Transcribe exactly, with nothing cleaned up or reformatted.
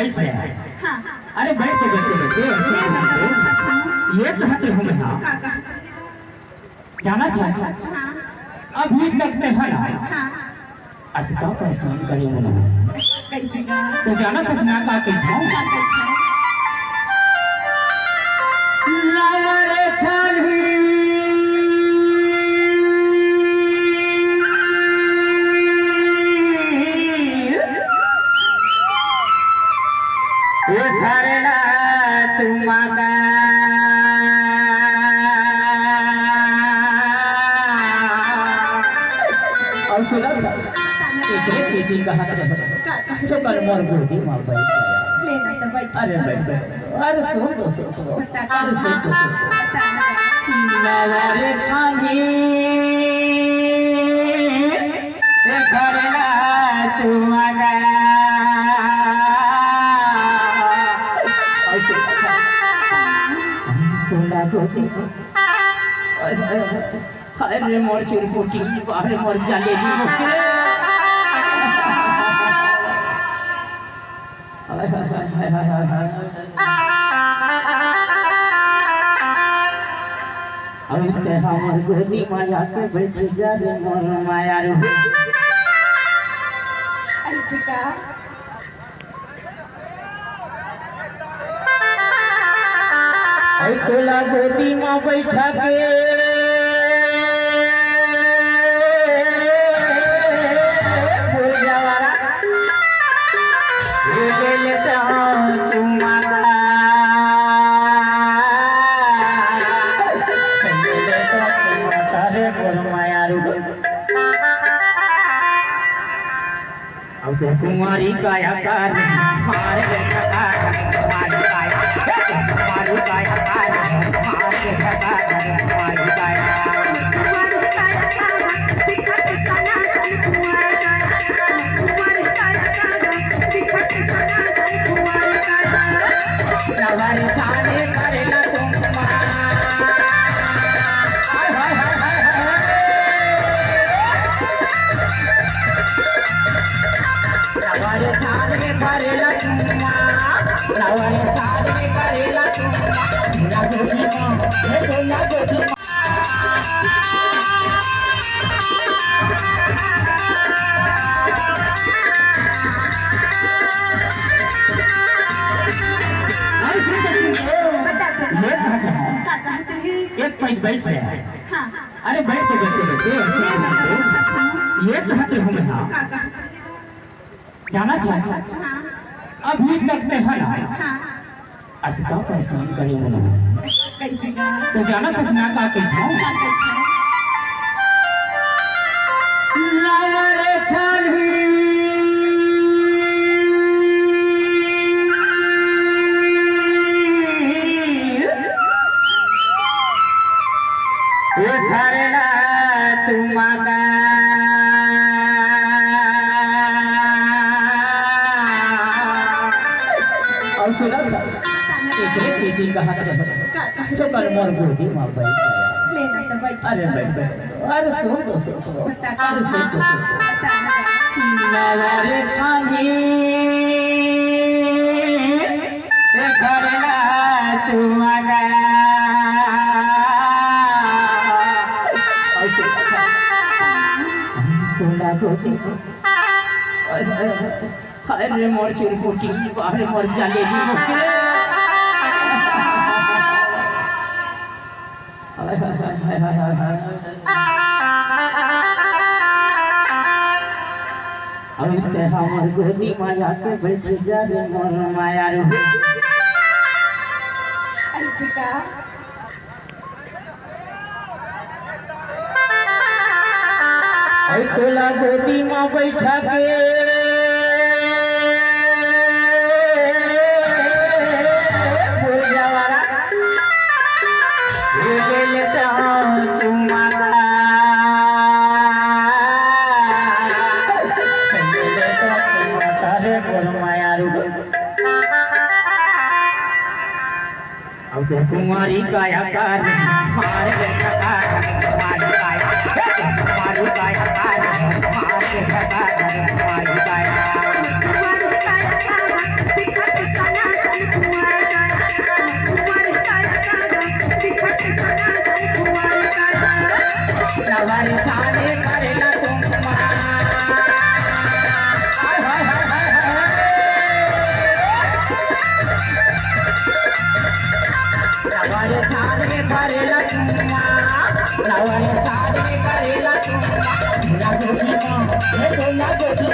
हाँ। अरे बैठ के, बैठ के, बैठ के, ये कहत हूँ मैं, हाँ। का कहत हूँ? जानत हस? हाँ। अभी तक में है ना? हाँ। अतका परेशान करे मोला। कैसे का? तो जानत हस ना का कहिथे? का कहिथे? लावा रे छानही। उखरना तुमका। अउ सुनत हस, एकरे सेती कहत रहे, का, का? चुपचाप मोर गोदी म बइठ जा। ले ना तो बइठ। अरे बइठ, बइठ। अरे सुन तो, सुन तो। बता। अरे सुन तो, सुन तो। बता। लावा रे छानही। ए घरना तू आ गया। ऐसे तोला को दे। हाय रे मोर चुरपुटी, बाहर मोर जलेबी मोके। अउ ते हमर गोदी म आके बइठ जा रे मोर मायारू। ऐसे का? अउ तोला गोदी म बइठा के बोल जावा। ले लेता चुम्मा का। ले लेता चुम्मा का रे मोर मायारू। अब तो कुंवारी काया कर मार के सदा कर, कुंवारी काया कर, कुंवारी काया कर मार के सदा कर, कुंवारी काया। सवारी छाने करेला तुम। हाय, हाय, हाय, हाय, हाय। सवारी छाने करेला तुम। सवारी छाने करेला तुम। बोला गोदी माँ, हे बोला गोदी माँ। बता, बता। ये कहत रहा। का कहत रही? एक पैर बैठ गया। हाँ। अरे बैठ के, बैठ के, बैठ के, ये कहत रहा मैं, हाँ। का कहत रही? जानत हस? हाँ। अभी तक में है ना? हाँ। अतका परेशान करे मोला। कैसे का? तो जानत हस ना का कहिथे? का कहिथे? लावा रे छानही। उखरना तुमका। अउ सुनत हस, एकरे सेती कहत रहे, का, का? चुपचाप मोर गोदी म बइठ जा। ले ना तो बइठ। अरे बइठ, बइठ। अरे सुन तो, सुन तो। बता। अरे सुन तो, सुन तो। बता। लावा रे छानही। ए घरना तुमका। ऐसे तोला गोदी। हाय रे मोर चुरपुटी, बाहर मोर जलेबी मोके। अउ ते हमर गोदी म आके बइठ जा रे मोर मायारू। ऐसे का? अउ तोला गोदी म बइठा के बोल जावा। ले लेता हूँ चुम्मा का। ले लेता हूँ चुम्मा का रे मोर मायारू। अब तो कुंवारी काया कर मार के सका, कुंवारी काया, कुंवारी काया कर मार के सका, कुंवारी काया। हमारे सारे करेला तुम। हाय, हाय, हाय, हाय, हाय। हमारे सारे करेला तुम। हमारे सारे करेला तुम।